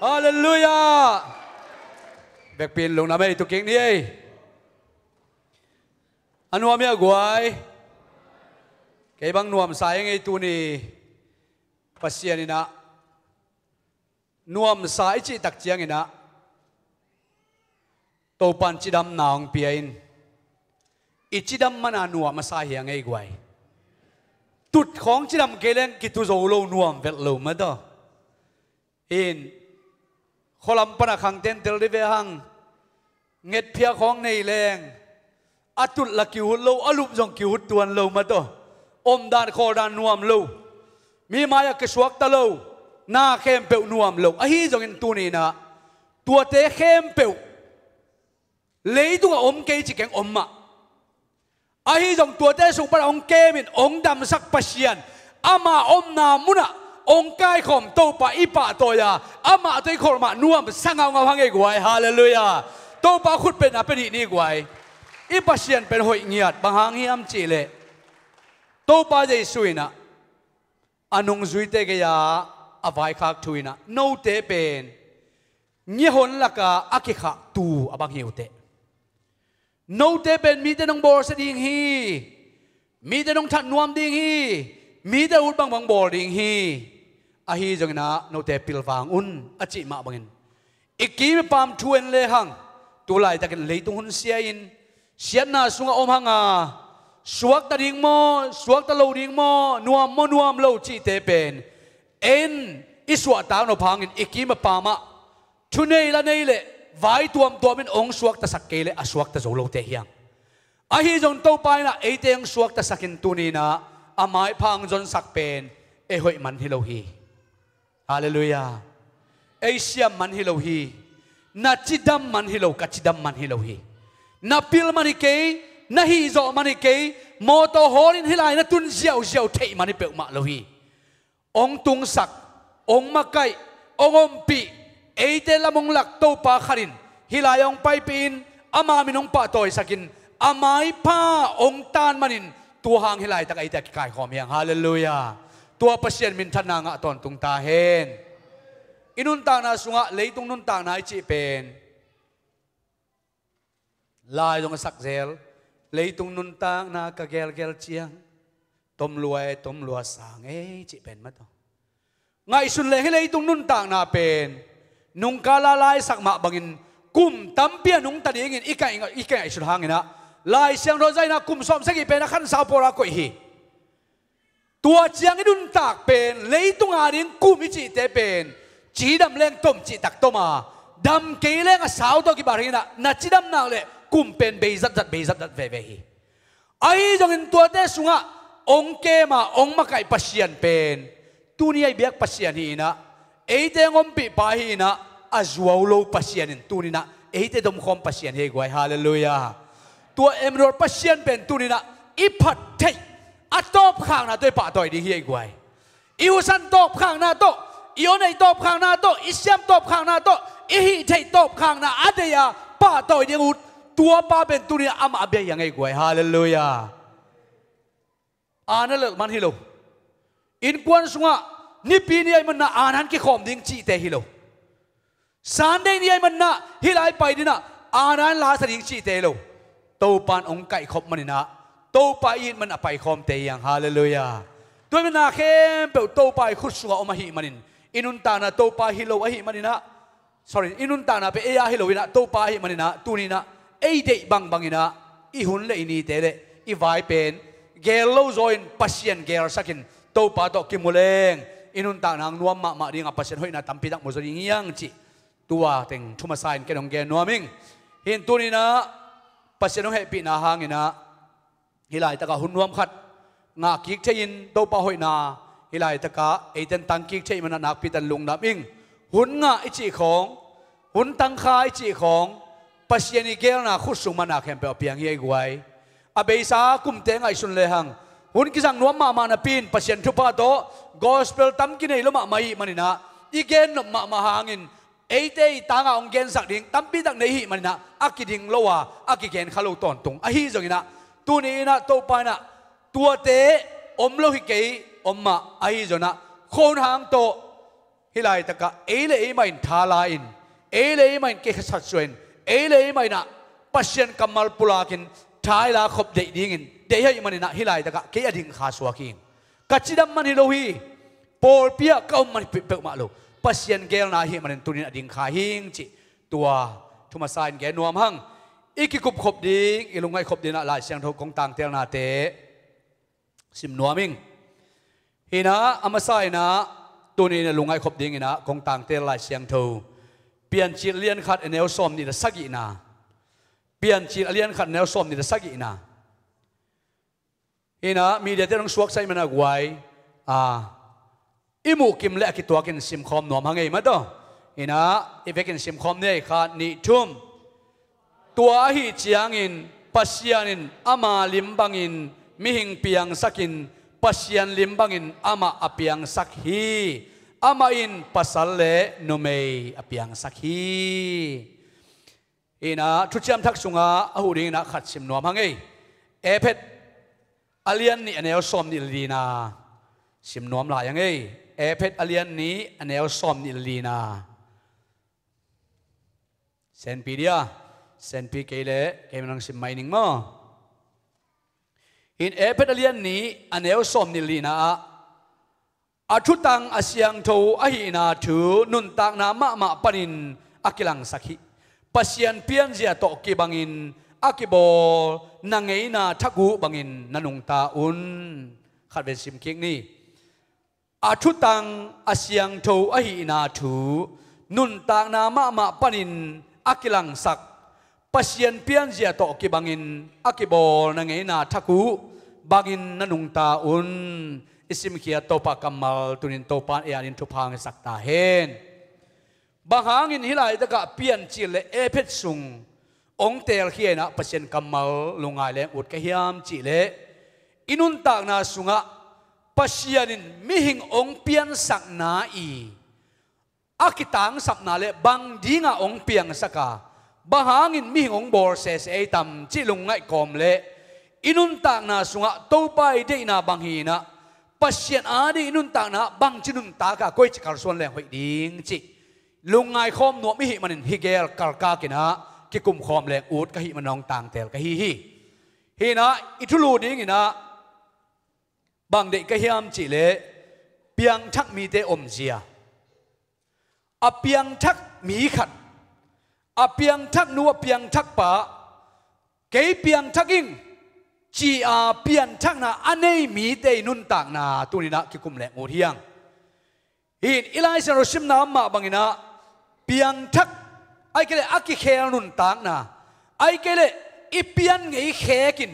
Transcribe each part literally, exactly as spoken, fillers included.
Halleluiah. Vekpi in lungdam ei, tu kik ni ei. A nuam ia guai. Kei bang nuamsa ing ei tuni. Pasian in ah nuamsa i cih tak ciangin ah Topa'n cidamna hong pia in. I cidam man a nuam a sa hi a ngei guai. Tut khawng cidam kei leng kitu zo lo, nuam vet lo mataw. In khualam pan a khangten tel dih ve hang. Ngetphia khawng nei leng a tut la kihut lo, a lup zong kihut tuan lo mataw. Omdan khawldan nuam lo. Mi mai-ah kisuakta lo. Na khempeuh nuam lo. Ahi zongin tuni in ah tuate khempeuh leitungah om kei ci keng, om mah. Ahi zong tuate sung pan a hong kemin hong damsak Pasian, ama omna munah hong kaikhawm Topa i pahtawi a, amah tawh i kholh mah nuamsa ngaungau hang ei guai. Halleluiah. Topa khutpetna pia dih ni guai. I Pasian pen hoih ngiat, bang hang hiam cihleh Topa Jesu in ah a nungzuite gei-a a vaikhak thu in ah, note pen ngiahon laka a kikhah tuu a bang hi uh teh. Note pen mite nong bawlsia ding hi. Mite nong that nuam ding hi. Mite ut bangbang bawl ding hi. Ahi zongin ah note pilvang un, a cih mah bangin i kim i paam thu en lehang, tu laitakin leitung hun sia-in siatna sungah om hang a, suakta ding maw, suakta lo ding maw, nuam maw, nuam lo cihte pen en i suahtak nop hangin i kim i paam ah thunei la nei leh vai tuamtuamin hong suaktasak kei leh a suakta zo lote hi hang. Ahi zong Topa in ah eite hong suaktasakin tuni in ah a maipha hong zonsak pen ei hoih man hi lo hi. Halleluiah. Ei siam man hi lo hi. Na cidam man hi lo, ka cidam man hi lo hi. Na pil man hi kei, na hihzawh man hi kei. Mawtaw hawlin hih lai na tun ziauziau theih man hi peuhmah lo hi. Hong tungsak, hong makaih, hong ompih, eite lam hong lak Topa khat in hih lai hong paipihin ama min hong pahtawisakin a maipha hong tan manin tu hang hih laitak eite a kikaikhawm hi hang. Halleluiah. Tua Pasian minthanna ngah tawntung ta hen. I nuntakna sungah leitung nuntakna i cih pen lai zong a sak zel. Leitung nuntakna ka gelgel ciang tomlua e, tomlua sang e cih pen mataw. Ngaihsun leng hih leitung nuntakna pen nungkala laisak mah bangin kum tampi a nungta dingin i ka, i ka ngaihsun hangin ah Lai Siangtho zahin ah kum sawmsagih pen a khansa pawla koih hi. Tua ciang i nuntak pen leitung ading kum i cihte pen cidam leng tom cihtak tom a, dam kei leng a sau tawh kibat hi in ah na cidam nak leh kum pen bei zatzat, bei zatzat veve hi. Ahi zongin tuate sungah hong kem a hong makaih Pasian pen tuni a i biak Pasian hi in ah, eite hong ompih pa hi in ah, a zuau lo Pasian in tuni in ah eite domkhawm Pasian hi ei guai. Halleluiah. Tua Emmanuel Pasian pen tuni in ah i phat theih a tawpkhakna tawh i pahtawi ding hi ei guai. I husan tawpkhakna tawh, i aw neih tawpkhakna tawh, i siam tawpkhakna tawh, i hih theih tawpkhakna a deih a pahtawi ding uh, tua pa pen tuni in ah amah a bia hi hang ei guai. Halleluiah. Aana lelh man hi lo. Innkuan sungah nipi ni ahih manin ah aana in kikhawm ding cihte hi lo. Sunday ni ahih manin ah hih lai pai ding ah aana in lasa ding cihte hi lo. Topa in hong kaihkhop manin ah Topa i it manin a paikhawmte hi hang. Halleluiah. Tua ahih manin ah khempeuh Topa i khut sungah om ahih manin, i nuntakna Topa hi lo ahih manin ah, sorry, i nuntakna pen ei a hi lo in ah Topa ahih manin ah tuni in ah ei deih bangbang in ah i hun le i nite le i vai pen gel lo zaw in Pasian gelsakin Topa tawh kimu leng i nuntakna hong nuam mahmah ding a, Pasian hoihna tampi tak mu zaw ding hi hang cih tua teng thu masa in ken hong gen nuam ing. Hi in tuni in ah Pasian hong hehpihna hangin ah hih laitakah hun nuam khat ngah kik thei in Topa hoihna hih laitakah eite in tang kik thei manin ah nakpi takin lungdam ing. Hun ngah i cih khawng, hun tangkha i cih khawng, Pasian i gelna khut sung mana khempeuh a piang hi ei guai. A beisa kumte ngaihsun lehang hun kizang nuam mahmah napi in Pasian thupha tawh gospel tam kinei lo mahmah ahih manin ah i gen nop mahmah hangin eite i tangah hong gensak ding tampi tak nei ahih manin ah a kiding lo a, a kigen kha lo tawntung. Ahi zongin ah tuni in ah Topa in ah tuate om lo hi kei, om mah, ahi zongin ah khuahun hang tawh hih laitakah ei le ei mah in tha la in, ei le ei mah in kikhat suah in, ei le ei mah in ah Pasian kammal pulakin tha i la khop deih dingin deih ahih manin ah hih laitakah kei a ding kha suak hi. Ka cidam man hi lo hi. Pawlpi ah ka om man hi peuhmah lo. Pasian geelna ahih manin tunin a ding kha hing cih tua thu masa in gen nuam hang. I kikup khop ding, i lungngaih khop dingin ah Lai Siangtho kong tangtelnate sim nuam ing. Hi in ah a masa in ah tunin a lungngaih khop dingin ah kong tangtel Lai Siangtho Piancil a lian khat a neu sawm nih le sagihna. Piancil a lian khat a neu sawm nih le sagihna. Hi in ah mediate nong suaksak ahih manin ah guai, a, i muhkim le a kituakin simkhawm nuam hang ei maw. Hi in ah i vekin simkhawm ni ei, khat, nih, thum. Tua ahih ciangin Pasian in ama lim bangin mihing piangsakin, Pasian lim bangin amah a piangsak hi. Amah in pasal le numei a piangsak hi. Hi in ah Thuciam Thak sungah a huh dingin ah khat sim nuam hang ei. Efesa a lian nih a neu sawm nih le lina sim nuam lai hang ei. Efesa a lian nih a neu sawm nih le lina. Senpi dia, senpi kei leh kei nang sim mai ning maw. Hi in Efesa a lian nih a neu sawm nih le lina ah, a thutang a siangtho ahihna thu nuntakna mahmah panin a kilangsak hi. Pasian pianzia tawh kibangin a kibawl na ngeina thak uh bangin na nungta un. Khatvei sim kik ni. A thutang a siangtho ahihna thu nuntakna mahmah panin a kilangsak, Pasian pianzia tawh kibangin a kibawl na ngeina thak uh bangin na nungta un. I simkhiat Topa kammal tunin Topa in ei adingin thupha hong hisak ta hen. Bang hangin hih laitakah Piancil le Efesa sung hong teelkhia in ah Pasian kammal lungngai leng ut ka hiam cih leh, i nuntakna sungah Pasian in mihing hong piansakna i a kitangsapna le bang dingah hong piangsak a, bang hangin mihing hong bawl sese ei tam cih lungngaih kawm le i nuntakna sungah Topa i deihna bang hi in ah, Pasian ading i nuntakna ah bangci nuntak a, koici kalsuan leng hoih ding cih lungngai khawm nuam i hih manin hih gel kalkak in ah kikum khawm leng ut ka hih manin hong tangtel ka hi hi. Hi in ah i thulu dingin ah bang deih ka hiam cih leh piangthak mite omzia. A piangthak mi khat, a piangthak nu, a piangthak pa, kei piangthak ing ci-a pianthakna a nei mite i nuntakna tuninah kikum leng ut hi hang. Hi in i Lai Siangtho simna mah banginah piangthak, ahih kei leh a kikhel nuntakna, ahih kei leh i pian ngei khekin,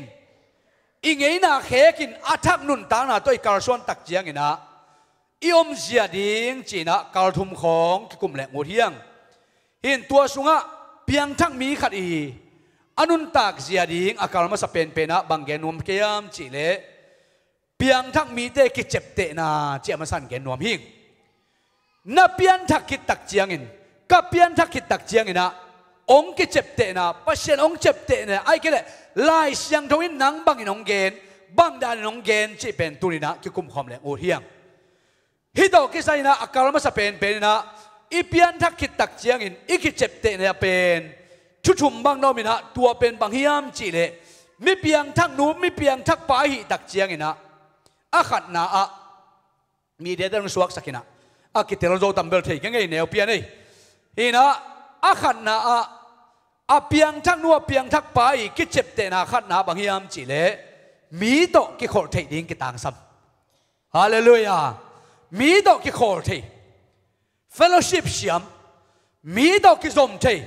i ngeina khekin a thak nuntakna tawh i kalsuan tak cianginah i omzia ding cinah kalthum khawng kikum leng ut hi hang. Hi in tua sungah piangthak mi khat i a nuntak zia ding a kal masa penpenah bang gen nuam ka hiam cih leh, piangthak mite kiceptehna ci a masa in gen nuam hi. Na pianthak khit tak ciangin, ka pianthak khit tak cianginah hong kiceptehna, Pasian hong ceptehna, ahih kei leh Lai Siangtho in nang bangin hong gen, bang danin hong gen cih pen tuninah kikum khawm leng ut hi hang. Hih tawh kisai inah a kal masa penpen inah i pianthak khit tak ciangin i kiceptehna pen thu thum bang na om inah, tua pen bang hiam cih leh mi piangthak nu, mi piangthak pa ahih tak cianginah a khatna ah, mediate hong suaksak inah, a kitel zo tam bel thei ka ngei, neu pian ei. Hi inah a khatna ah a piangthak nu, a piangthak pa i kiceptehna khatna bang hiam cih leh mi tawh kikholh theih ding kitangsam. Halleluiah. Mi tawh kikhawl thei, fellowship siam, mi tawh kizom thei,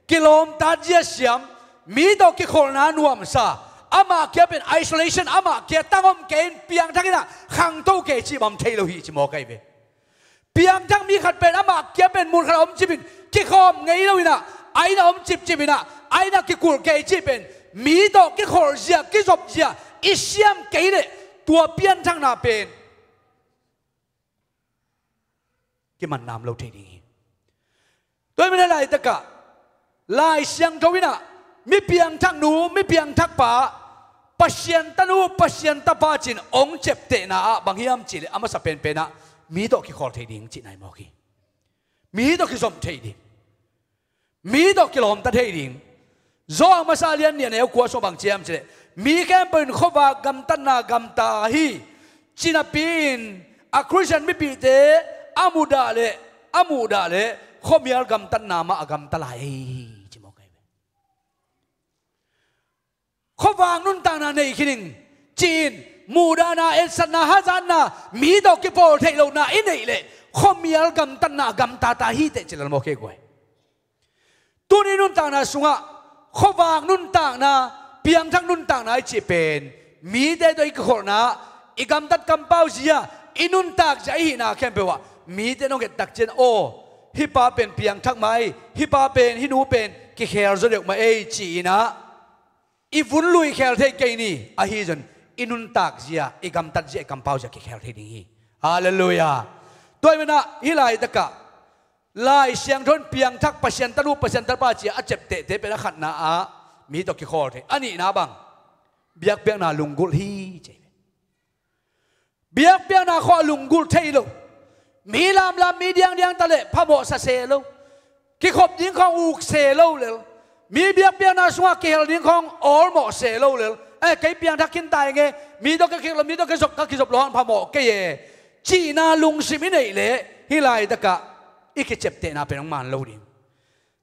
kilawmtatzia siam, mi tawh kikholhna nuamsa, amah kia pen isolation, amah kia tang om kei in, piangthak inah khangto kei cih bang om thei lo hi ci mawk ahi ve. Piangthak mi khat pen amah kia pen mun khat a om cip in, kikhawm ngei lo inah, a innah om cipcip inah, a innah kikulh kei cih pen mi tawh kikholhzia, kizopzia i siam kei leh tua pianthakna pen kiman nam lo thei ding hi. Tua hi manin a laitakah Lai Siangtho inah mi piangthak nu, mi piangthak pa, Pasian tanu, Pasian tapa ci-in hong ceptehna ah bang hiam cih leh a masa penpenah mi tawh kikhawl thei ding cihna hi mawk hi. Mi tawh kizom thei ding, mi tawh kilawmta thei ding. Johan masa lian nih a neu kua sung bang ci hiam cih leh, mi khempeuh in khuavak gamtatna gamta hi. Ci napi-in a Khristian mipihte a muhdah leh, a muhdah leh khuamial gamtatna mah a gamta lai hi, ci mawk hi. Khuavak nuntakna nei khin ing, ci-in muhdahna, etsakna, hazatna, mi tawh kipawl theih lohna i neih leh khuamial gamtatna a gamta ta hi teh ci lel mawk hi guai. Tuni nuntakna sungah khuavak nuntakna, piangthak nuntakna i cih pen mite tawh i kikholhna, i gamtat kampau zia, i nuntak zia i hihna khempeuh ah mite nong et tak ciang, aw, hih pa pen piangthak mah ei, hih pa pen, hih nu pen kikhel zaw deuh mah ei, ci-in ah i vun lui khel thei kei ni. Ahi zong i nuntak zia, i gamtat zia, i kampau zia kikhel thei ding hi. Halleluiah. Tua ahih manin ah hih laitakah Lai Siangtho in piangthak, Pasian tanu, Pasian tapa ci-a a ciaptehte pen a khatna ah mi tawh kikhawl thei. A nihna bang, biakpiakna lunggulh hi ci. Biakpiakna khawng a lunggulh thei lo. Mi lamlam, mi diangdiang ta leh phamawh sa se lo. Kikhop ding khawng uk se lo lel. Mi biakpiakna sungah kihel ding khawng awlmawh se lo lel. Eh, kei piangthak khin ta ing e, mi tawh ka kihel lo, mi tawh ka zop, ka kizop lo hang phamawh kei e, cihna lungsim i neih leh hih laitakah i kiciaptehna pen hong man lo ding.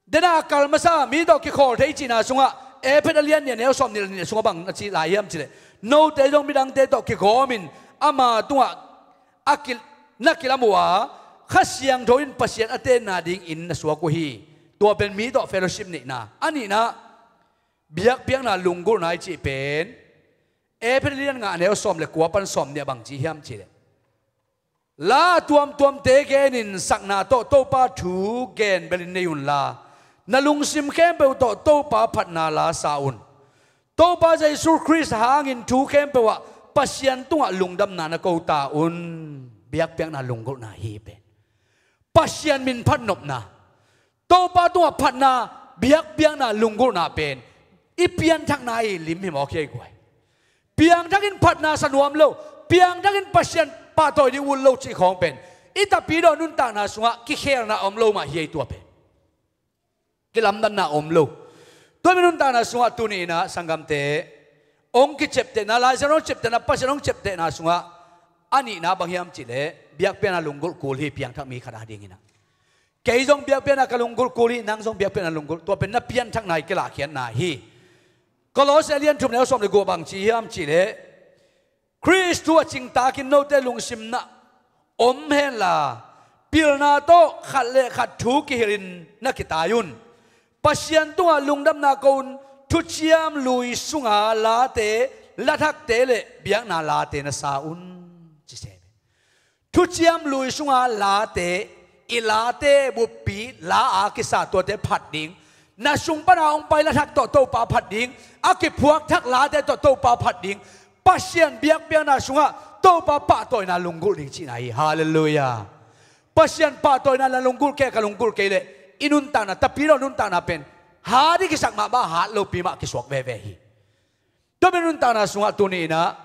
Dena a kal masa mi tawh kikhawl thei cihna sungah, Efesa lian nih a neu sawmnih le nih sungah bang na ci lai hiam cih leh, note zong midangte tawh kigawmin ama tungah a ki, na kilam uh a, Kha Siangtho in Pasian a tenna dingin na suak uh hi. Tua pen mi tawh fellowship neihna. A nihna, biakpiakna lunggulhna i cih pen Efesa lian nga a neu sawm le kua pan sawmnih ah bang ci hiam cih leh, la tuamtuamte genin sakna tawh Topa thu gen belin nei unla, na lungsim khempeuh tawh Topa phatna la sa un. Topa Jesu Khrist hangin thu khempeuh ah Pasian tungah lungdamna na ko ta un. Biakpiakna lunggulhna hi pen Pasian min phatnopna, Topa tungah phatna, biakpiakna lunggulhna pen i pianthakna i lim hi mawk hi ei guai. Piangthak in phatna sa nuam lo, piangthak in Pasian pahtawi ding ut lo cih khawng pen i tapidaw nuntakna sungah kikhelna om lo mah hi ei. Tua pen kilamdanna om lo. Tua mi nuntakna sungah tuni in ah sanggamte, hong kiciaptehna, Lai Siangtho hong ciaptehna, Pasian hong ciaptehna sungah a nihna bang hiam cih leh, biakpiakna lunggulh kul hi, piangthak mi khat a dingin ah. Kei zong biakpiakna ka lunggulh kul hi, nang zong biakpiakna lunggulh. Tua pen na pianthakna i kilahkhiatna hi. Kolose lian thum neu sawm le guk bang ci hiam cih leh, Khrist thu a cingtakin note lungsim na om henla, pilna tawh khat le khat thu kihilhin na kitai un. Pasian tungah lungdamna ko un. Thuciam lui sunga late, lathakte le biakna late na sa un, ci se. Thuciam lui sunga late, i late buppi la a kisa tuate phat ding. Na sung pana hong pai lathak tawh Topa phat ding. A kiphuak thak late tawh Topa phat ding. Pasian biakpiakna sungah Topa pahtawina lunggulh ding cihna hi. Halleluiah. Pasian pahtawina na lunggulh kei, ka lunggulh kei leh i nuntakna, tapidaw nuntakna pen hat i kisak mahmah, hat lopi mah kisuak veve hi. Tua mi nuntakna sungah tuni in ah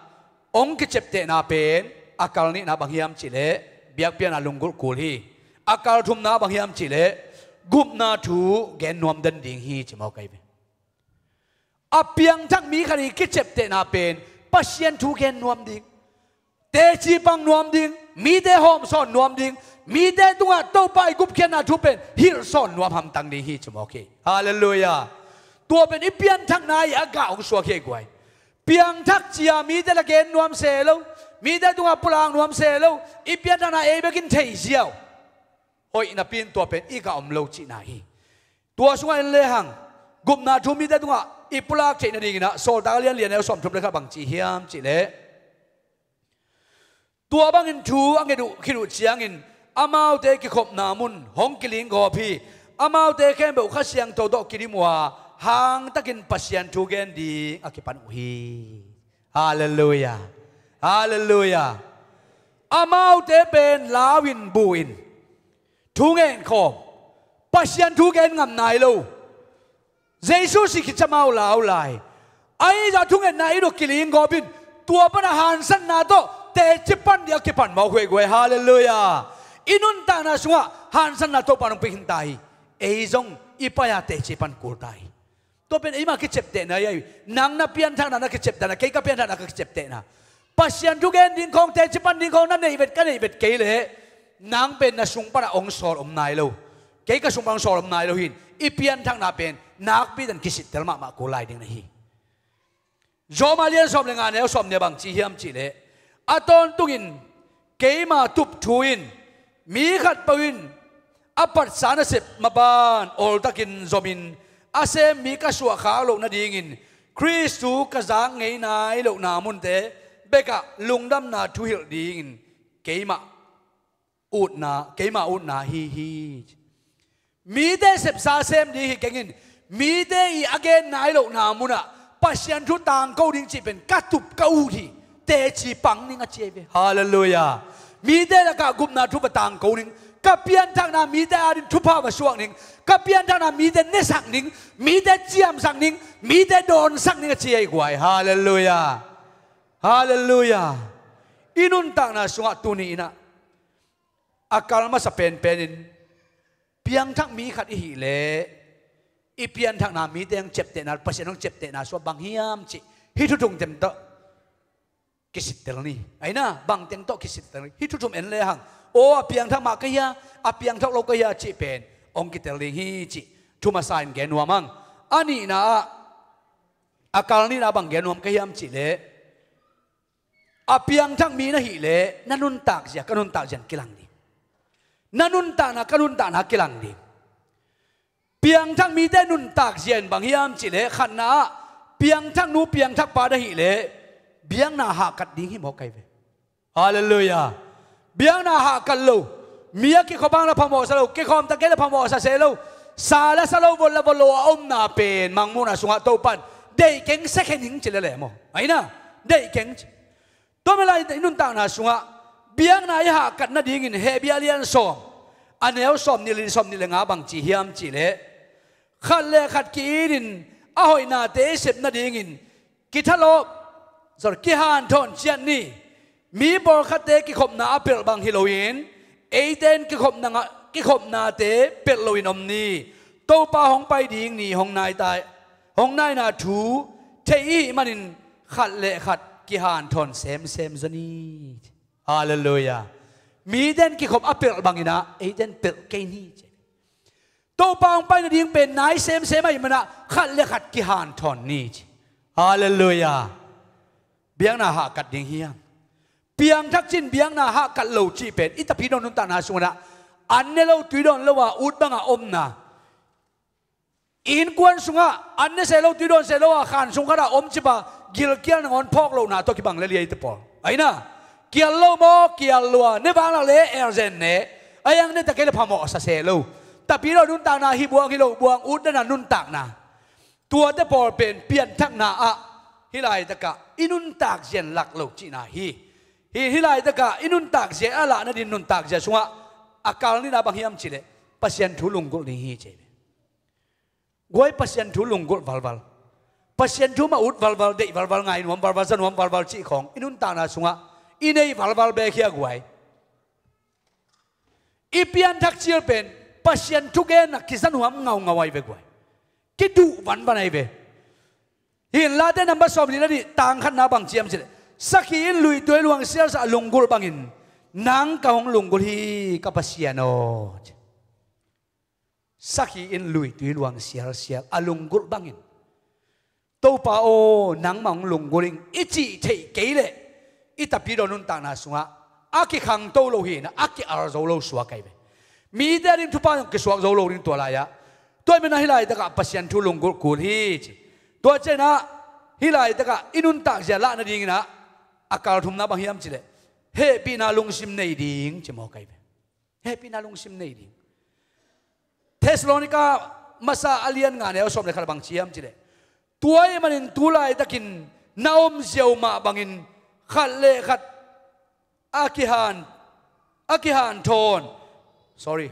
hong kiciaptehna pen a kal nihna bang hiam cih leh, biakpiakna lunggulh kul hi. A kal thumna bang hiam cih leh, gupna thu gen nuam den ding hi, ci mawk hi ve. A piangthak mi khat i kiciaptehna pen Pasian thu gen nuam ding, teci pang nuam ding, mite hawmsawn nuam ding, mite tungah Topa i gupkhiatna thu pen hilhsawn nuam hamtang ding hi, ci mawk hi. Halleluiah. Tua pen i pianthakna i a gah hong suak hi ei guai. Piangthak cia mite la gen nuam se lo, mite tungah pulak nuam se lo, i pianthakna ei bekin thei ziau. Hoih napi in tua pen i gah om lo cihna hi. Tua sungah en lehang, gupna thu mite tungah i pulak theih nadingin ah Sawltak lian li a neu sawmthum le khat bang ci hiam cih leh, tua bangin thu a nget uh khit uh ciangin amaute kikhopna mun hong kilinggawp hi. Amaute khempeuh Kha Siangtho tawh kidim uh a, hangtakin Pasian thu gen ding a kipan uh hi. Halleluiah. Halleluiah. Amaute pen lau in, bu in, thu ngen khawm, Pasian thu gen ngam nai lo. Jesu si khit ciang amau lau lai. Ahi zah thungetna in uh kilinggawp in, tua pana hansatna tawh teci pan ding a kipan mawk hi ei guai. Halleluiah. I nuntakna sungah hansanna Topa in hong pia khin ta hi. Ei zong i pai-a teci pan kul ta hi. Tua pen eima kiciaptehna hi. Nang na pianthakna na kiciaptehna, kei ka pianthakna ka kiciaptehna. Pasian thugen ding khawng, teci pan ding khawng na neih vet, ka neih vet kei leh nang pen na sung panah hong sawl om nai lo. Kei ka sung panah hong sawl om nai lo hi. I pianthakna pen nakpi takin kisittel mahmah kul lai ding na hi. Rom a lian sawm le nga, neu sawm nih ah bang ci hiam cih leh, a tawntungin keima tup thu in mi khatpeuh in a patsa nasep maban awltakin zomin a sem mi ka suahkhak loh nadingin Khrist thu ka zak ngei nai lohna munte bekah lungdamna thuhilh dingin keimah utna, keima utna hi hi. Mite sepsa sem ding hi kengin, mite i a gen nai lohna munah Pasian thu tangko ding cih pen ka tup ka ut hi. Teci pang ning a ci ahi ve. Halleluiah. Mite lakah gupna thu va tangko ning. Ka pianthakna mite adingin thupha va suak ning. Ka pianthakna mite nesak ning. Mite ciamsak ning. Mite dawnsak ning a ci ahi guai. Halleluiah. Halleluiah. I nuntakna sungah tuni in ah a kal masa penpenin piangthak mi khat i hih leh i pianthakna mite hong ciaptehna, Pasian hong ciaptehna sungah bang hiam cih hih thu thum teng tawh kisittel ni. Aina, bang teng tawh kisittel ni. Hih thu thum en lehang, aw, a piangthak mah ka hia, a piangthak lo ka hia cih pen hong kitel ding hi cih thu masa in gen nuam ing. A nihna ah, a kal nihna ah bang gen nuam ka hiam cih leh, a piangthak mi na hih leh na nuntak zia, ka nuntak zia in kilang ding. Na nuntakna, ka nuntakna kilang ding. Piangthak mite nuntak zia in bang hiam cih leh, khatna ah piangthak nu, piangthak pa na hih leh biakna hahkat ding hi mawk ahi ve. Halleluiah. Biakna hahkat lo. Mi a kikhop hang la phamawhsa lo, kikhawm ta kei la phamawhsa se lo. Sa la sa lo, vot la vot lo a omna pen Mangmuhna sungah Topa in deih keng, second hand ci lel e maw. Aina, deih keng ci. Tua manin i nuntakna sungah biakna i hahkat nadingin Hebru a lian sawm, a neu sawmnih le, sawmnih le nga bang ci hiam cih leh, khat le khat ki-itin a hoihnate i sep nadingin kithalawp, sorry, kihanthawn ciat ni. Mi pawlkhatte kikhopna a pelh bang hi loin, eite in kikhopna nga-, kikhopnate pelh loin om ni. Topa hong pai ding ni hong nai ta, hong naina thu thei i hih manin khat le khat kihanthawn semsem zaw ni. Halleluiah. Mite in kikhop a pelh bangin ah eite in pelh kei ni ci. Topa hong pai nading pen nai semsem ahih manin ah khat le khat kihanthawn ni ci. Halleluiah. Biakna hahkat ding hi hang. Piangthak ci-in biakna hahkat lo cih pen i tapidaw nuntakna sungah an ne lo, tui dawn lo a ut bangah omna. Innkuan sungah an ne se lo, tui dawn se lo a khan sung khatah om cip a gilkial nangawn phawk lohna tawh kibang lel hi ei te pawl. Aina, kial lo maw, kial lua, ne vanglak le elzen ne. A iang ne ta kei le phamawhsa se lo. Tapidaw nuntakna hi buang hi lo buang, utna nuntakna. Tuate pawl pen pianthakna ah hih laitakah i nuntak zia in lak lo cihna hi. Hih, hih laitakah i nuntak zia a lah nading nuntak zia sungah a kal nihna bang hiam cih leh Pasian thu lunggulh ding hi ci. Guai, Pasian thu lunggulh valval. Pasian thu mah ut valval, deih valval, ngai nuam valval, za nuam valval cih khawng i nuntakna sungah i nei valval bek hi a guai. I pianthak cil pen Pasian thugenna kiza nuam ngaungau ahi ve guai. Kiduh vanvan ahi ve. Hih in Late number sawmli le nih, tang khatna bang ci hiam cih leh, sakhi in luitua i luang sialsa a lunggulh bangin nang ka hong lunggulh hi ka Pasian aw. Sakhi in luitua i luang sialsial a lunggulh bangin, Topa aw, nangmah hong lunggulh ing i cih theih kei leh i tapidaw nuntakna sungah a kikhangto lo hi-in a ki-al zo lo suak ahi ve. Mite ading thupha zong kisuak zo lo ding tua lai-ah. Tua ahih manin ah hih laitakah Pasian thu lunggulh kul hi ci. Tua ciangin ah hih laitakah i nuntak zia lah nadingin ah a kal thumna bang hiam cih leh hehpihna lungsim nei ding ci mawk ahi ve. Hehpihna lungsim nei ding. Thessalonika masa a lian nga, neu sawm le khat ah bang ci hiam cih leh, tua ahih manin tu laitakin na om ziau mah bangin khat le khat a kihan, a kihanthawn, sorry,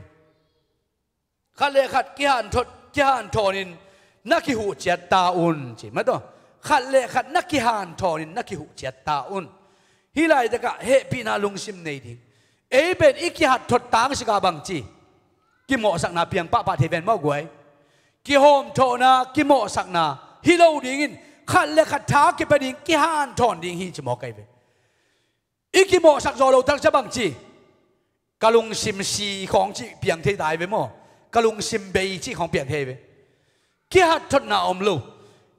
khat le khat kihanthawn, kihanthawnin na kihuh ciat ta un ci. Mah tawh, khat le khat na kihanthawnin na kihuh ciat ta un. Hih laitakah hehpihna lungsim nei ding. Ei pen i kihat thot tang sik a bangci kimawhsakna piang pahpah thei ven maw guai? Kihawmthawhna, kimawhsakna hi lo dingin khat le khat tha kipia ding, kihanthawn ding hi ci maw kai ve? I kimawhsak zawh lo tak cia bangci ka lungsim si khawng cih piang thei tai ve maw? Ka lungsim bei cih khawng piang thei ve. Kihat thotna om lo.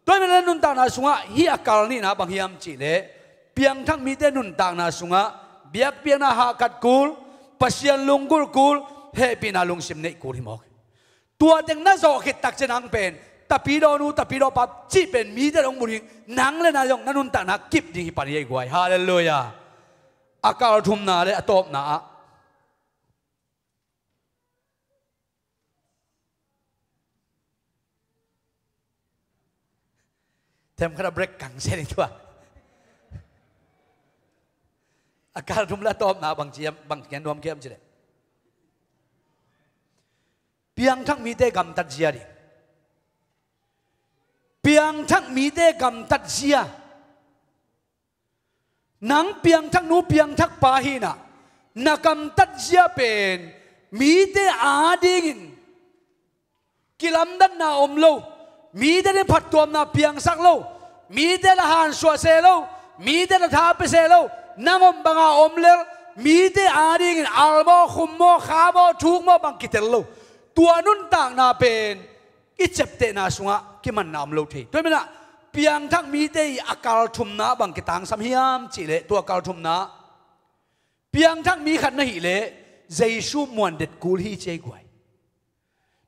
Tua ahih manin na nuntakna sungah hih a kal nihna bang hiam cihleh, piangthak mite nuntakna sungah biakpiakna hahkat kul, Pasian lunggulh kul, hehpihna lungsim neih kul hi mawk. Tua teng na zawh khit tak ciang nang pen tapidawnu, tapidawpa cih pen mite hong mu ding, nang le na zong na nuntakna kip ding hi pan hi ei guai. Halleluiah. A kal thumna le a tawpna ah themkhat a break kang se ding tua. A kal thum le a tawpna bang ciam, bang kian nuam kiam cileh, piangthak mite gamtat zia ding. Piangthak mite gamtat zia. Nang piangthak nu, piangthak pa hinah na gamtat zia pen mite adingin kilamdanna om lo, mite ding phattuamna piangsak lo, mite la hansuah se lo, mite la tha pia se lo, nang om banga om lel, mite adingin al maw, khum maw, kha maw, thuk maw bang kitel lo. Tua nuntakna pen i ciaptehna sungah kimanna om lo thei. Tua hi manah piangthak mite i a kal thumna bang kitangsam hiam cihleh, tua kal thumna piangthak mi khat na hihleh Jesu muan det kul hi ci ei guai.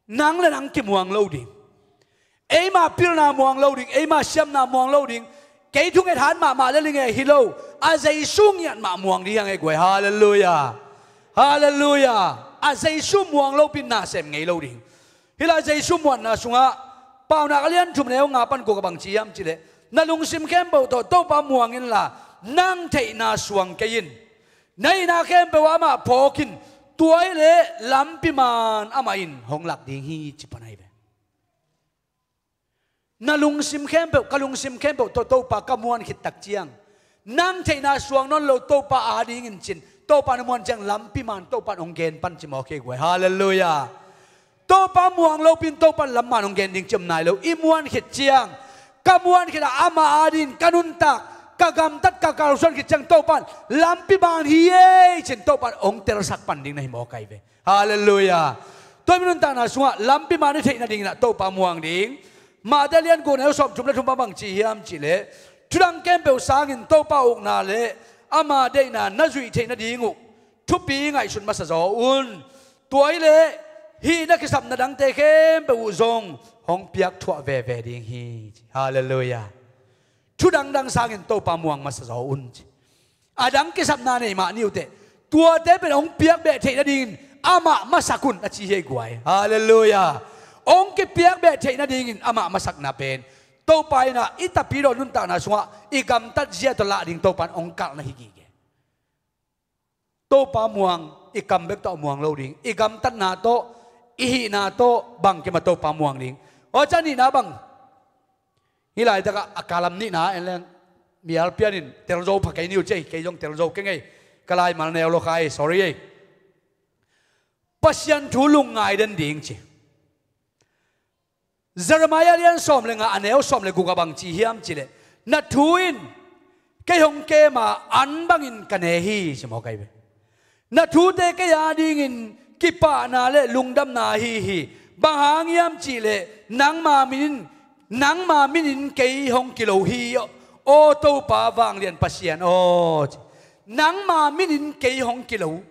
Nang le nang kimuang lo ding. Eima pilna muang lo ding, eima siamna muang lo ding. Kei thunget hat mahmah le linge hi lo, a Jesu ngiat mah muang ding hiang ei guai. Halleluiah. Halleluiah. A Jesu muang lo pin na sem ngei lo ding. Hih lai Jesu muanna sungah Paunak a lian thum neu nga pan kua ka bang ci hiam cihleh, na lungsim khempeuh tawh Topa muang inla, nang theihna suang kei in. Na hihna khempeuh ah amah phawk in, tua hileh lampi man amah in hong lak ding hi ci pan ahi ve. Na lungsim khempeuh, ka lungsim khempeuh tawh Topa ka muan khit tak ciang, nang theihna suang nawn lo Topa adingin cin, Topa na muan ciang lampi man Topa in hong gen pan ci mawk hi ei guai. Halleluiah. Topa muang lopin Topa in lam man hong gen ding ci om nai lo. I muan khit ciang, ka muan khitah amah adingin ka nuntak, ka gamtat, ka kalsuan khit ciang Topa in lampi man hi ei cin Topa in hong telsak pan ding na hi mawk ahi ve. Halleluiah. Tua hi mi nuntakna sungah lampi man i theih nadinginah Topa muang ding. Mate lian guk neu sawmthum le thum a bang ci hiam cihleh, thudang khempeuh sangin Topa ukna le ama deihna na zuih theih nading uh thupi ngaihsun masa zaw un. Tua hileh hih na kisapna dangte khempeuh uh zong hong piak thuah veve ding hi. Halleluiah. Thu dangdang sangin Topa muang masa zaw un ci. A dang kisapna nei mah ni uh teh, tuate pen hong piak beh theih nadingin amah masak un a ci hi ei guai. Halleluiah. Hong kipiak beh theih nadingin amah masakna pen Topa inah i tapidaw nuntakna sungah i gamtat zia tawh lah ding Topa in hong kalh na hi gige. Topa muang, i kam bek tawh muang lo ding, i gamtatna tawh, i hihna tawh bangkim a Topa muang ding. Aw, ca nihna bang. Hih laitakah a kalam nihna en leng mial pianin telzo pha kei niu cei, kei zong telzo kei ngei. Ka laimal neu lo khai, sorry ei. Pasian thu lungngai den ding ci. Jeremiah lian sawm le nga a neu sawm le guk a bang ci hiam cihleh, na thu in kei hong kema an bangin ka ne hi ci mawk ahi ve. Na thute kei adingin kipahna le lungdamna ahi hi. Bang hang hiam cihleh nangma minin, nangma minin kei hong kilo hi. Aw Topa vanglian Pasian aw ci. Nangma minin kei hong kilo.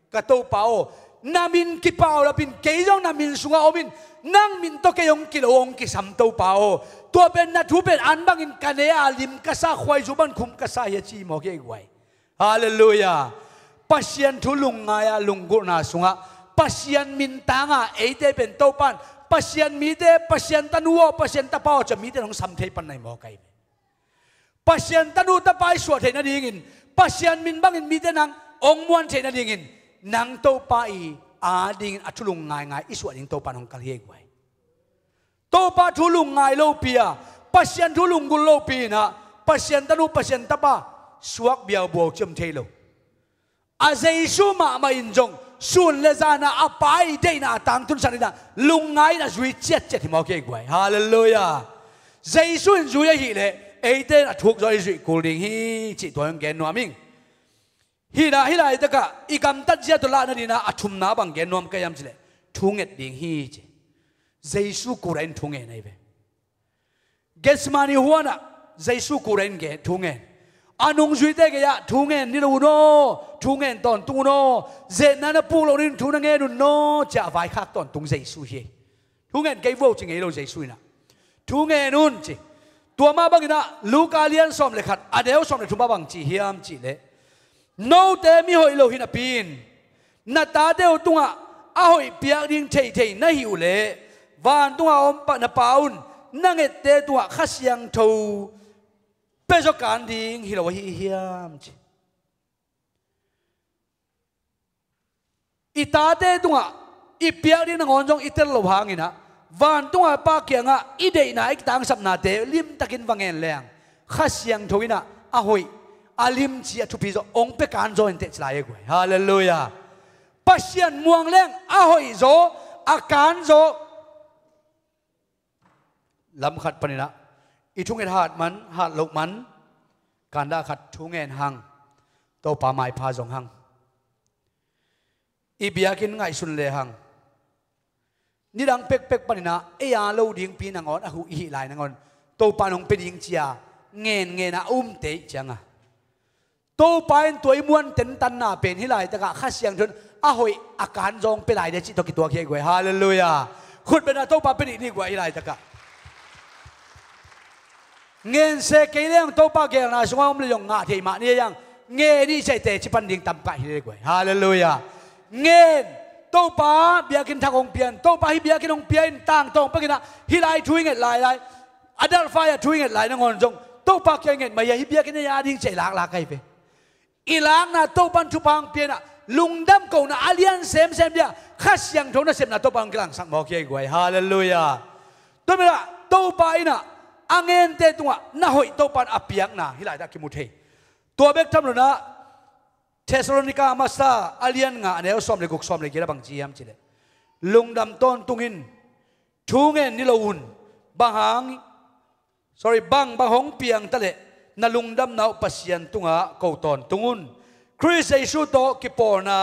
Ka Topa aw, na min kipau lapin kei zong na min sungah om in, nang min tawh kei hong kilo hong kisam Topa aw. Tua pen na thu pen an bangin ka ne a, lim ka sa, khuaizu bang khum ka sa hi a ci mawk hi ei guai. Halleluiah. Pasian thu lungngai a lunggulhna sungah Pasian min tanga eite pen Topa in Pasian mite, Pasian tanu aw, Pasian tapa aw ci a mite in hong sam thei pan na hi mawk ahi ve. Pasian tanu tapa i suah theih nadingin, Pasian min bangin mite nang hong muan theih nadingin, nang Topa i adingin a thu lungngaingai i suah ding Topa in hong kalh hi ei guai. Topa thu lungngai lopi a, Pasian thu lunggulh lopi inah Pasian tanu, Pasian tapa suak biaubuau ci om thei lo. A Jesu mahmah in zong sun le zana a Pa i deihna a tangtunsak dingin ah lungngai in a zui ciatciat hi mawk hi ei guai. Halleluiah. Jesu in zui ahih leh eite in a thuk zaw i zuih kul ding hi cih tua hong gen nuam ing. Hih na hih laitakah i gamtat zia tawh lahna dingin ah a thumna bang gen nuam ka hiam cih leh thunget ding hi ci. Jesu kura in thungen ahi ve. Gethsemane huanah Jesu kura in gen, thungen. A nungzuite gei-ah thungen ni lo un aw, thungen tawntung un aw, zetna na puk loh ding thu na ngen un aw, ci-a a vaikhak tawntung Jesu hi. Thungen kei vuau ci ngei lo Jesu in ah, thungen un ci. Tua mah bangin ah Luka lian sawm le khat a neu sawm le thum ah bang ci hiam cih leh, note mihoih lo hi napi-in na tate uh tungah a hoih piak ding theithei na hih uh leh vantunga a om na Pa un na ngette tungah Kha Siangtho pia zaw kan ding hi lo ahi hiam ci. I tate tungah i piak ding nangawn zong i tel loh hangin ah vantunga Pa kiangah i deihna i kitangsapnate limtakin va ngen leng Kha Siangtho in ah a hoih, a limci, a thupi zaw hong pia kan zaw inteh ci lai e guai. Halleluiah. Pasian muang leng a hoih zaw, a kan zaw. Lam khat panin ah i thunget hat man, hat loh man, kandah khat thungen hang, Topa maipha zong hang. I biakinn ngaihsun le hang. Nidang pekpek panin ah ei a lo dingpi nangawn a huh i hih lai nangawn Topa in hong pia ding ci-a ngen ngen a umte ih cianga Topa in tua i muan tentanna pen hih laitakah Kha Siangtho in a hoih a kan zaw hong pia lai dia cih tawh kituak hi ei guai. Halleluiah. Khut beng a Topa pia dih ni guai hih laitakah. Ngen se kei leng Topa geelna sungah om le zong ngah thei mah ni ei ang. Ngen i cih teh ci pan ding tam kah hi le guai. Halleluiah. Ngen. Topa biakinn thak hong pia in, Topa hih biakinn hong pia in, tangtawng pekin ah hih lai thu i nget lai lai, Adelphia thu i nget lai nangawn zong Topa kiang i nget mah hi a, hih biakinn ei a ding ci-a i laklak ahi ve. I lakna Topa in thupha hong pia in ah lungdam kohna a lian semsem dia Kha Siangtho nasepna Topa in hong kilangsak mawk hi ei guai. Halleluiah. Tua manin ah Topa in ah a ngente tungah na hoih Topa in a piakna hih laitak kimu thei. Tua bek tham lo-in ah Thessalonika a masa a lian nga a neu sawm le guk, sawm le giat ah bang ci hiam cih leh, lungdam tawntung in, thungen ni lo un. Bang hang, sorry, bang bang hong piang ta leh na lungdamna uh Pasian tungah ko tawntung un. Khrist Jesu tawh kipawlna,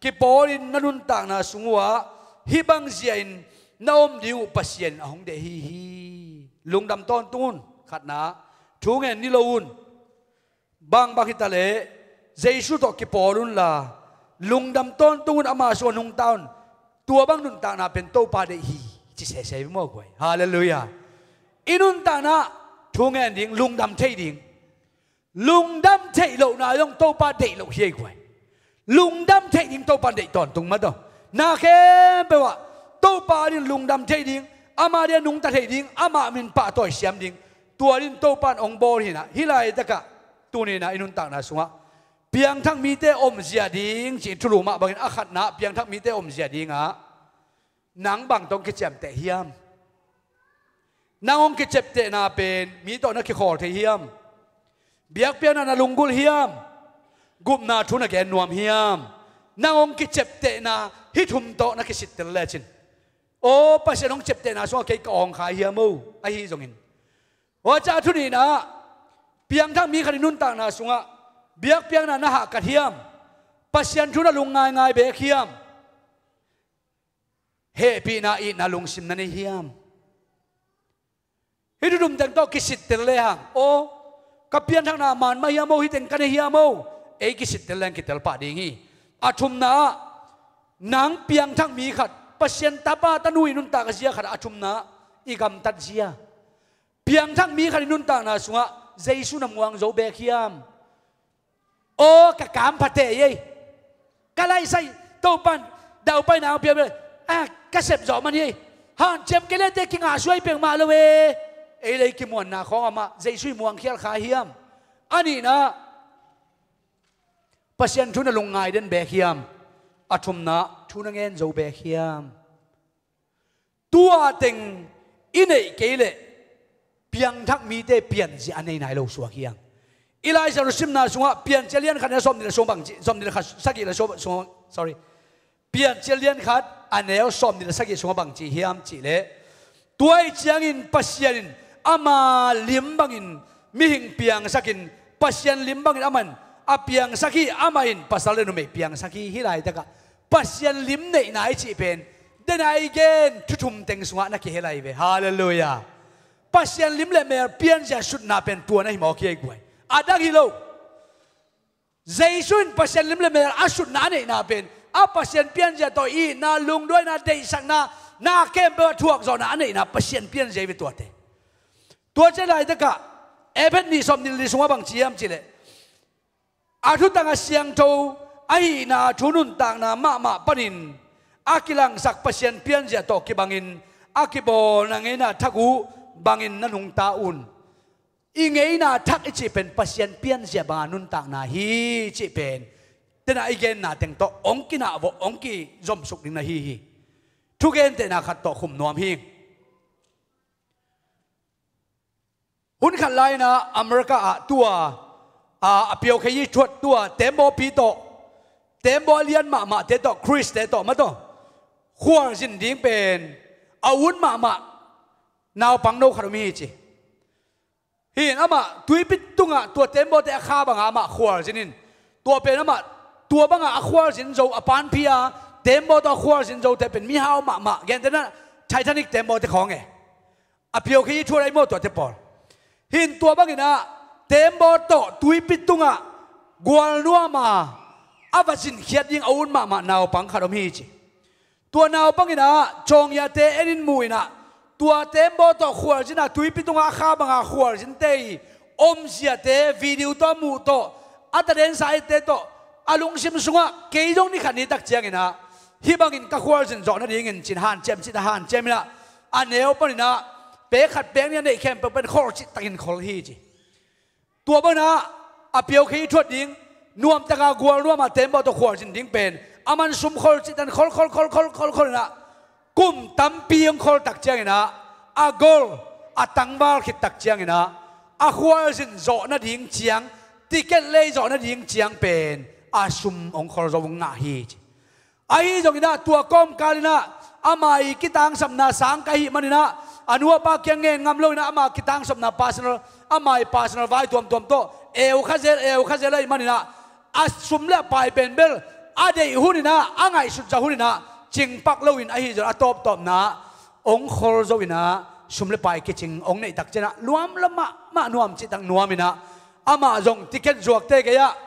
kipawlin na nuntakna sung uhah hih bang zia-in na om ding uh Pasian in a hong deih ahi hi. Lungdam tawntung un. Khatna, thungen ni lo un. Bang bang hi ta leh Jesu tawh kipawl unla, lungdam tawntung un, ama sungah nungta un. Tua bang nuntakna pen Topa deih hi ci sese maw guai. Halleluiah. I nuntakna thungen ding, lungdam thei ding. Lungdam theih lohna zong Topa deih loh hi ei guai. Lungdam theih ding Topa deih tawntung mah tawh. Na khempeuh ah Topa adingin lungdam theih ding, ama adingin nungta theih ding, ama min pahtawi siam ding. Tua dingin Topa in hong bawl hi-in ah, hih laitakah tuni-in ah i nuntakna sungah piangthak mite omzia ding cih thulu mah bangin a khatna, piangthak mite omzia dingah nang bang tawh hong kiciamteh hiam? Nang hong kiciaptehna pen mi tawh na kikhawl thei hiam? Biakpiakna na lunggulh hiam? Gupna thu na gen nuam hiam? Nang hong kiciaptehna hih thum tawh na kisittel lecin, aw, Pasian hong ciaptehna sungah kei ka awngkhai hiam o? Ahi zongin, aw, ca thu nihna, piangthak mi khat i nuntakna sungah biakpiakna na hahkat hiam? Pasian thu na lung ngaingai beek hiam? Hehpihna, itna, lungsim na nei hiam? Hih thu thum teng tawh kisittel lehang, aw, ka pianthakna man mah hiam o, hih teng ka nei hiam o? Ei kisittel leng kitel pah ding hi. A thumna ah, nang piangthak mi khat, Pasian tapa tanu i nuntak a zia khat ah a thumna ah i gamtat zia. Piangthak mi khat i nuntakna sungah Jesu na muang zo beek hiam? Aw, ka kam pha teh ei. Ka laisai, Topa in daupaina hong pia bel, ah, ka sep zawh man hi ei. Hanciam kei lete kingahsuai pek mah lo e. Ei le ei kimuanna khawng amah Jesu i muangkhial kha hiam? A nihna, Pasian thu na lungngai den beek hiam? A thumna, thu na ngen zo beek hiam? Tua teng i neih kei leh piangthak mite pianzia a nei nai lo suak hiam? Elijah simna sungah Piancil lian khat a neu sawmnih le sung bang ci, sawmnih le khat, sagih le sung, sung, sorry. Piancil lian khat a neu sawmnih le sagih sungah bang ci hiam cihleh, tua ahih ciangin Pasian in ama lim bangin mihing piangsakin, Pasian lim bangin amah in a piangsak hi, amah in pasal le numei piangsak hi. Hih laitakah Pasian lim neihna i cih pen, dena i gen thu thum teng sungah na kihel ahi ve. Halleluiah. Pasian lim le mel pianzia sutna pen tua na hi mawk hi ei guai. A dang hi lo. Jesu in Pasian lim le mel a sutna a neihna pen, a Pasian pianzia tawh itna, lungduaina, deihsakna, na khempeuh a thuakzawhna a neihna Pasian pianzia hi ve tuate. Tua ciang laitakah Efesa nih sawmnih le li sungah bang ci hiam cihleh, a thutang a siangtho ahihna thu nuntakna mahmah panin a kilangsak Pasian pianzia tawh kibangin a kibawlna ngeina thak uh bangin na nungta un. I ngeina thak i cih pen Pasian pianzia banga nuntakna hi cih pen, tena i genna teng tawh hong kinahvawh, hong kizomsuk ding na hi hi. Thugentehna khat tawh khum nuam hi. Hun khat lai-inah America ah tua, a, a piaukhei i thuat tua teembaw pi tawh, teembaw a lian mahmahte tawh, Christe tawh, mah tawh khualzin ding pen a ut mahmah naupangno khat om hi ci. Hi-in amah tuipi tungah tua teembawte a kha banga amah khualzin in, tua pen amah tua banga a khualzin zo, a panpih a teembaw tawh a khualzin zote pen mihau mahmah, gentehna Titanic teembawte khawng e. A piaukhei i thuat ahi maw tuate pawl? Hi-in tua banginah teembaw tawh tuipi tungah gualnuama a va zinkhiat ding a ut mahmah naupang khat om hi ci. Tua naupanginah cawngiate en in mu inah, tua teembaw tawh khualzinah tuipi tungah a kha banga khualzinte i omziate video tawh a muh tawh, a tadensa ette tawh a lungsim sungah, kei zong ni khat ni tak cianginah hih bangin ka khualzin zawh nadingin cin hanciam cin a hanciam inah, a neu paninah pek khat pek nih a neih khempeuh pen khol cihtakin khol hi ci. Tua banah a piaukhei i thuat ding, nuamtaka gualnuama teembaw tawh khualzin ding pen a man sum khol cihtan khol khol khol khol khol khol inah, kum tampi hong khol tak cianginah, a gol, a tangval khit tak cianginah, a khualzin zawh nading ciang, ticket lei zawh nading ciang pen a sum hong khol zo hong ngah hi ci. Ahi zonginah tua kawmkalinah ama i kitangsapna sang ka hih maninah, a nu a pa kiang ngen ngam loinah ama kitangsapna personal, ama i personal vai tuamtuam tawh eu kha zel, eu kha zel ahih maninah, a sum le a pai pen bel a deih huninah, a ngaihsut zah huninah cingpak loin, ahi zong a tawptawpna hong khol zo inah, sum le pai kicing hong neih tak cianah luamla mahmah nuam cihtak nuam inah, amah zong ticket zuakte gei-ah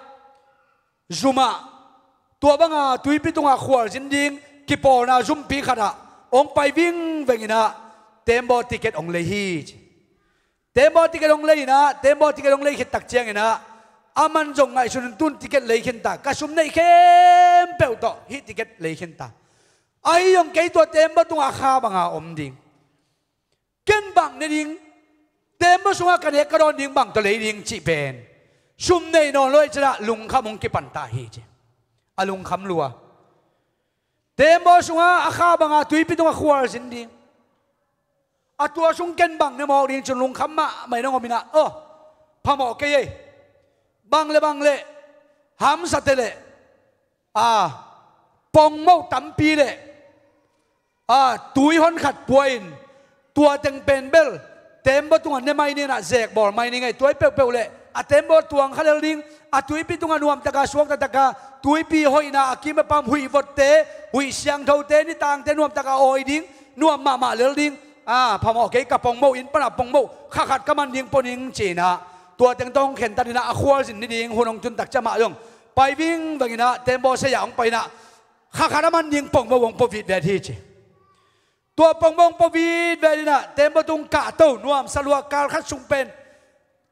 zum ah, tua banga tuipi tungah khualzin ding kipawlna zumpi khatah hong pai vingveng inah, teembaw ticket hong lei hi ci. Teembaw ticket hong lei inah, teembaw ticket hong lei khit tak cianginah, a man zong ngaihsun in, tun ticket lei khin ta, ka sum neih khempeuh tawh hih ticket lei khin ta. Ahi zong kei tua teembaw tungah a kha banga om ding, ken bang ne ding, teembaw sungah ka nek ka dawn ding bang tawh lei ding cih pen sum nei nawn lo ahih cianah lungkham hong kipan ta hi ci. A lungkham lua. Teembaw sungah a kha banga tuipi tungah khualzin ding, a tua sung ken bang ne mawk ding cih lungkham mahmah in hong om inah, aw, phamawh kei ei. Bang le bang le, hamsate le, a, pongmoh tampi le, a, tui hon khat pua in, tua teng pen bel teembaw tungah ne mai ni inah, zek bawl mai ni ngei, tua i peuhpeuh le a teembaw tuang kha lel ding, a tuipi tungah nuamtaka suaktataka tuipi hoihna, a kim a pam, huih votte, huih siangthote, nitangte nuamtaka awi ding, nuam mahmah lel ding, a, phamawh kei, ka pongmoh, inn panah pongmoh kha khat ka man ding pua ning ci inah, tua teng tawh hong khentat inah, a khualzin ni ding hun hong tun tak ciang amah zong pai vingveng inah, teembaw sei-ah hong pai inah, kha khat a man ding pongmoh hong pua vitvet hi ci. Tua pongmoh hong pua vitvet inah, teembaw tung kahto, nuamsa lua, kal khat sung pen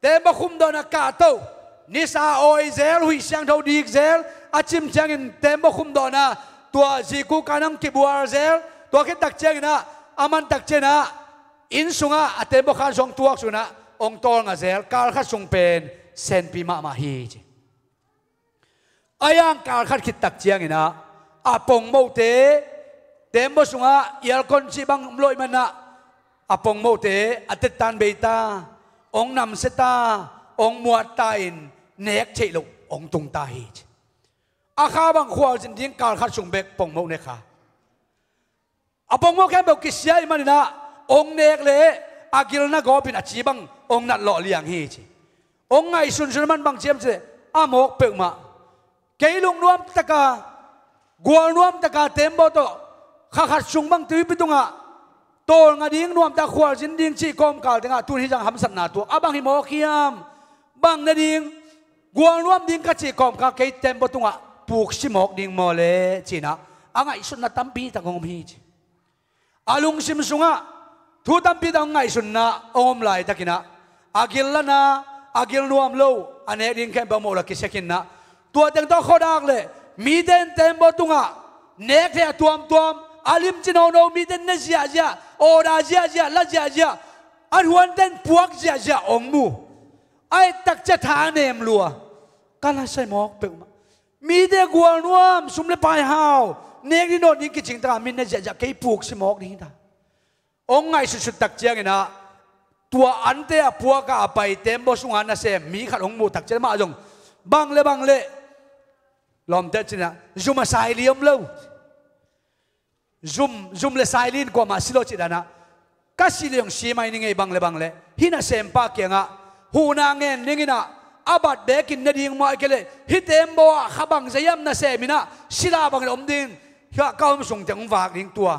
teembaw khumdawhna kahto, nisa awi zel, huih siangtho dik zel, a cim ciangin teembaw khumdawhna tua ziku kan hong kibual zel. Tua khit tak cianginah, a man tak cianginah, inn sungah a teembaw khan sung hong tuak sunginah hong tawlnga zel, kal khat sung pen senpi mahmah hi ci. A yang kal khat khit tak cianginah, a pongmohte, teembaw sungah aircon cih bang om lo ahih manah, a pongmohte a tettan bei ta, hong namsia ta, hong muat ta in nek theih loh hong tung ta hi ci. A kha bang khualzin ding kal khat sung bek pongmoh ne kha. A pongmoh khempeuh kisia ih maninah hong nek leh a gilna gawpin a ci bang hong nat lawh liang hi ci. Hong ngaihsunsun a man bang ciam ci leh a mawk peuhmah. Kei lungnuam taka, gualnuam taka tembaw tawh kha khat sung bang tuipi tungah tawlnga ding nuamtak khualzin ding cih kawmkal tengah tun hih zang hamsatna tuak a bang hi mawk hiam? Bang ne ding, gualnuam ding ka cih kawmkal kei tembaw tungah puksi mawk ding maw le cinah a ngaihsutna tampi tak hong om hi ci. A lungsim sungah thu tampi tak hong ngaihsunna hong om laitakinah a gil lana a gil nuam lo a nek ding khempeuh a mawh la kisekinnah tua teng tawh khuadak le mite in tembaw tungah nek thei a tuamtuam a limci nono mite in ne ziahziah awda ziahziah la ziahziah a huante in puak ziahziah hong mu. A et takcia tha nem lua ka la sai mawk peuhmah. Mite gualnuam sum le pai hau nek ding nawn ding kicing taka min na ziahziah kei puksi mawk ding hi ta. Hong ngaihsutsut tak cianginah tua ante a puaka a pai tembaw sunga nasem mi khat hong muh tak cian mah zong bang le bang le lawmte cinah zum a saili om lo. Zum, zum le saili in kuamah si lo cih danah ka sih le hong si mai ni ngei bang le bang le hih nasempa kiangah huhna ngen dinginah a bat bekin ne ding muah kei le hih tembaw ah kha bang zahiam naseminah sila bangin om ding hih ka om sung teng hong vak ding tua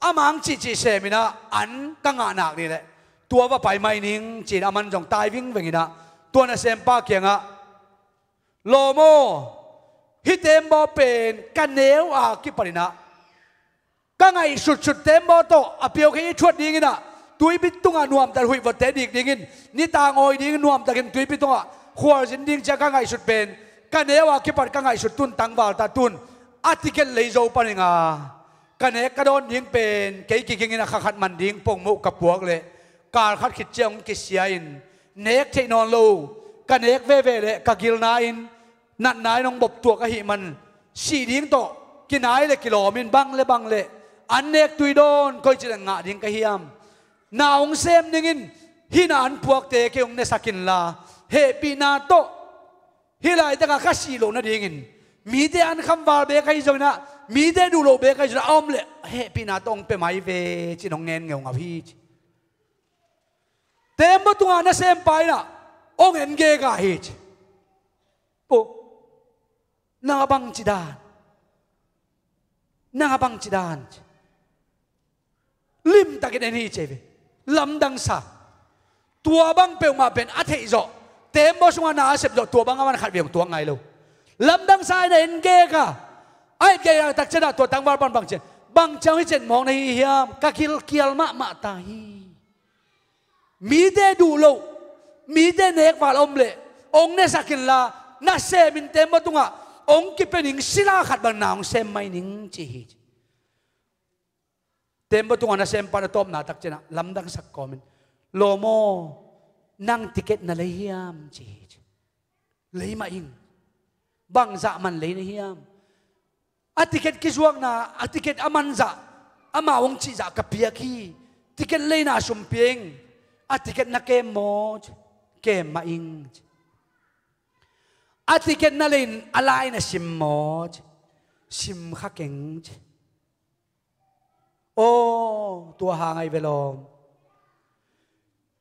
a mang cihcih seminah an ka ngah nak dih leh tua va pai mai ning ci-in a man zong tai vingvenginah tua nasempa kiangah lawm aw, hih tembaw pen ka neu a kipaninah ka ngaihsutsut tembaw tawh a piaukhei i thuat dinginah tuipi tungah nuamtak huihvotte dik dingin nitang awi dingin nuamtakin tuipi tungah khualzin ding cia ka ngaihsut pen ka neu a kipat ka ngaihsut tun tangval ta tun a tiket lei zo paninga ka nek ka dawn ding pen kei kigingin a kha khat man ding pongmoh ka puak leh kal khat khit ciang hong kisia in nek theih nawn lo ka nek veve leh ka gilna in natna in hong boptuak ahih man sih ding tawh kinai le kilawm in bang le bang le an nek tui dawn koi ci le ngah ding ka hiam? Na hong sem dingin hih na an puakte kei hong nesak inla hehpihna tawh hih laitakah ka sih loh nadingin mite an khamval bek ahi zonginah mite duh loh bek ahi zonginah a om leh hehpihna tawh hong pia mai ve ci-in hong ngen ngeungau hi ci. Tembaw tungah nasempa inah hong en gega hi ci. Pu, nang a bangci dan? Nang a bangci dan ci. Limtakin en hi ci ve. Lamdangsa. Tua bang peuhmah pen a theihzawh tembaw sungah na a sepzawh tua bang a man khat ve hong tuak ngai lo. Lamdangsa in a en gega a et gega takcianah tua tangval pan bangcian bangciang hi cen mawk na hi hiam? Ka gilkial mahmah ta hi. Mite duh loh mite nekval om leh hong nesak inla nasemin tembaw tungah hong kipia ning sila khat bang na hong sem mai ning ci hi. Tembaw tungah nasempa na tawpna takcianah lamdangsak kawmin lawm aw, nang tiket na lei hiam ci hi ci. Lei mah ing. Bangzah man lei na hiam? A tiket kizuakna a tiket a manzah amau hong cihzah ka piak hi. Tiket leina sum pia ing. A tiket na kem maw ci. Kem mah ing ci. A tiket na leiin a lai na sim maw ci. Sim kha keng ci. Aw tua hang ahi ve lawm.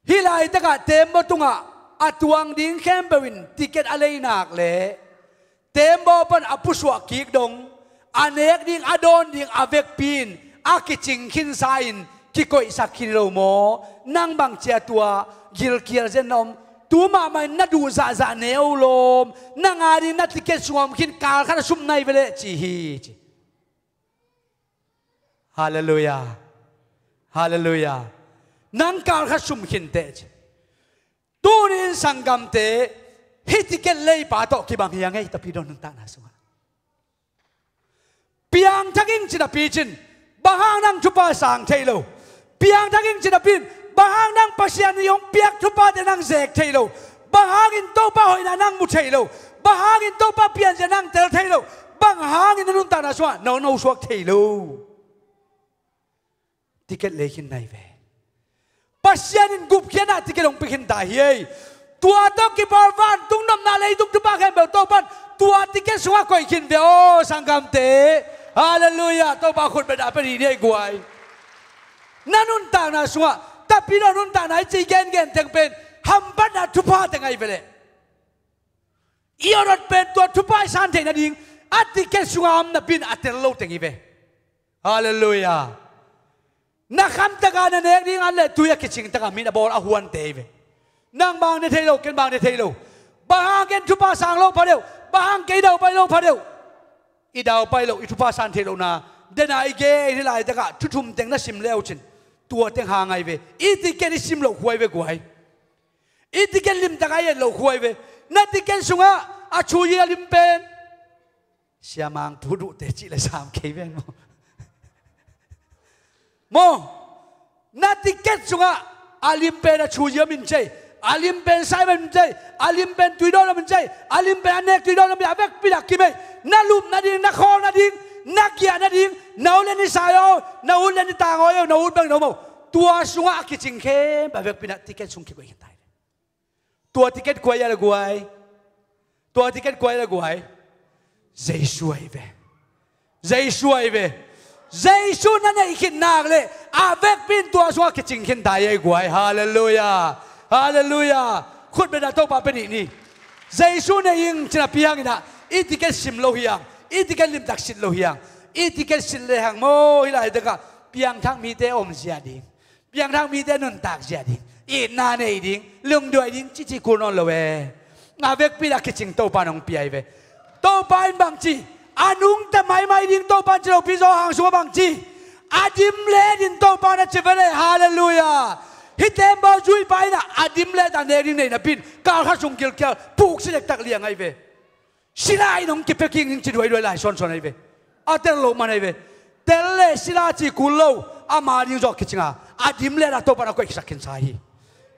Hih laitakah tembaw tungah a tuang ding khempeuh in tiket a leinak le tembaw pan a pusuah kik dong a nek ding a dawn ding a vekpi in a kicing khinsa in kikoihsak khin lo maw? Nang bang cia tua gilkial zen na om tu mahmah in na duh zahzah neu lawm nang a ding na tiket sungah om khin kal khat a sum nai veleh ci hi ci. Halleluiah. Halleluiah. Nang kal khat sum khinteh ci. Tunin sanggamte hih tiket leipa tawh kibang hi a ngei tapi dawn nang tahna sungah piangthak ing ci napi cin bang hang nang thupha sang thei lo? Piangthak ing ci napi in bang hang nang Pasian ii hong piak thuphate nang zek thei lo? Bang hangin Topa hoihna nang mu thei lo? Bang hangin Topa pianzia nang tel thei lo? Bang hangin na nuntakna sungah na nosuak thei lo? Tiket lei khin nai ve. Pasian in gupkhiatna tiket hong pia khin ta hi ei. Tua tawh kipawl vantung nopna leitung thupha khempeuh Topan tua ticket sungah koih khin ve aw, sanggamte. Halleluiah. Topa khut beng a pia ni nei guai. Na nuntakna sungah Tapidaw nuntakna i ci gengen teng pen hamphatna thupha teng ahi ve leh. I awt pen tua thupha i san theih nading a ticket sungah a om napi in a tel lo teng hi ve. Halleluiah. Na khamtaka na nek ding an le tui a kicing taka mi na bawl a huante hi ve. Nang bang ne thei lo, ken bang ne thei lo. Bang hang ken thupha sang lo pha deuh, bang hang kei daupai lo pha deuh. I daupai lo, i thupha san theih lohna dena i gen hi laitakah thu thum teng na sim le uh cin tua teng hang ahi ve. I ticket i sim loh khuai ve guai. I ticket limtak a i et loh khuai ve. Na ticket sungah a thu i a lim pen Sia Mang Pu Duhte cih le sam kei ven maw? Maw? Na ticket sungah a lim pen a Chu Yia min cei, a lim pen Simon min cei, a lim pen Tuidawn min cei, a lim pen a nek Tuidawn min a vekpi dak kimei. Na lup nading, na khawl nading, na giah nading, na ut le ni sai aw, na ut le ni tang aw, na ut bang no maw? Tua sungah a kicing khempeuh a vekpi na ticket sung kikoih khin tai. Tua ticket kua i a le guai. Tua ticket kua i a le guai. Jesu ahi ve. Jesu ahi ve. Jesu na neih khit nak le a vekpi in tua sungah kicing khin tai ahi guai. Halleluiah. Halleluiah. Khut beng a Topa pia nih ni. Jesu nei ing cina piang inah i ticket sim lo hiang, i ticket limtak sit lo hiang, i ticket sit le hang maw hi laitakah piangthak mite om zia ding. Piangthak mite nuntak zia ding, itna nei ding, lungduai ding cici kul nawn lo e. Nga vekpi dah kicing Topa nong piai ve. Topa in bangci a nungta maimai ding Topa in ci lopi zaw hang sungah bangci a dim le din Topa na ci ve le. Halleluiah. Hih tembaw zuipa inah a dim le ta nek ding nei napin kalkha sung gilkial puk si dektak liang ahi ve. Sila in hong kipia kik ning ci duaiduai lai suansuan ahi ve. A tel loh man ahi ve. Tel le sila ci kul lo ama ding zawh kicinga a dim le a Topa na koihsak khinsa hi.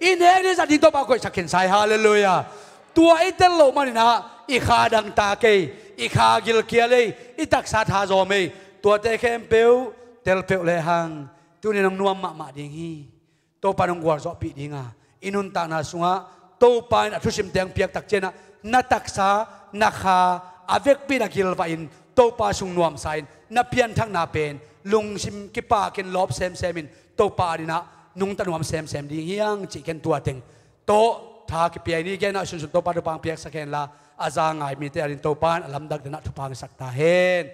I nek ding zat ding Topa koihsak khinsa hi. Halleluiah. Tua i tel loh maninah i kha dangta kei, i kha gilkial ei, i taksa thazawm ei. Tuate khempeuh tel peuh le hang tunin hong nuam mahmah ding hi. Topa nong gualzawhpih dinga i nuntakna sungah Topa in a thusim teng piaktak cianah na taksa na kha a vekpi na gilvah in Topa sung nuamsa in na pianthakna pen lungsim kipakin lawp semsem in Topa adinah nungta nuam semsem ding hiang cih ken tua teng tawh tha kipia i ni genah sunsun Topa thupang piaksak henla a za ngai mite adin Topa in a lamdak denah thupang sak ta hen.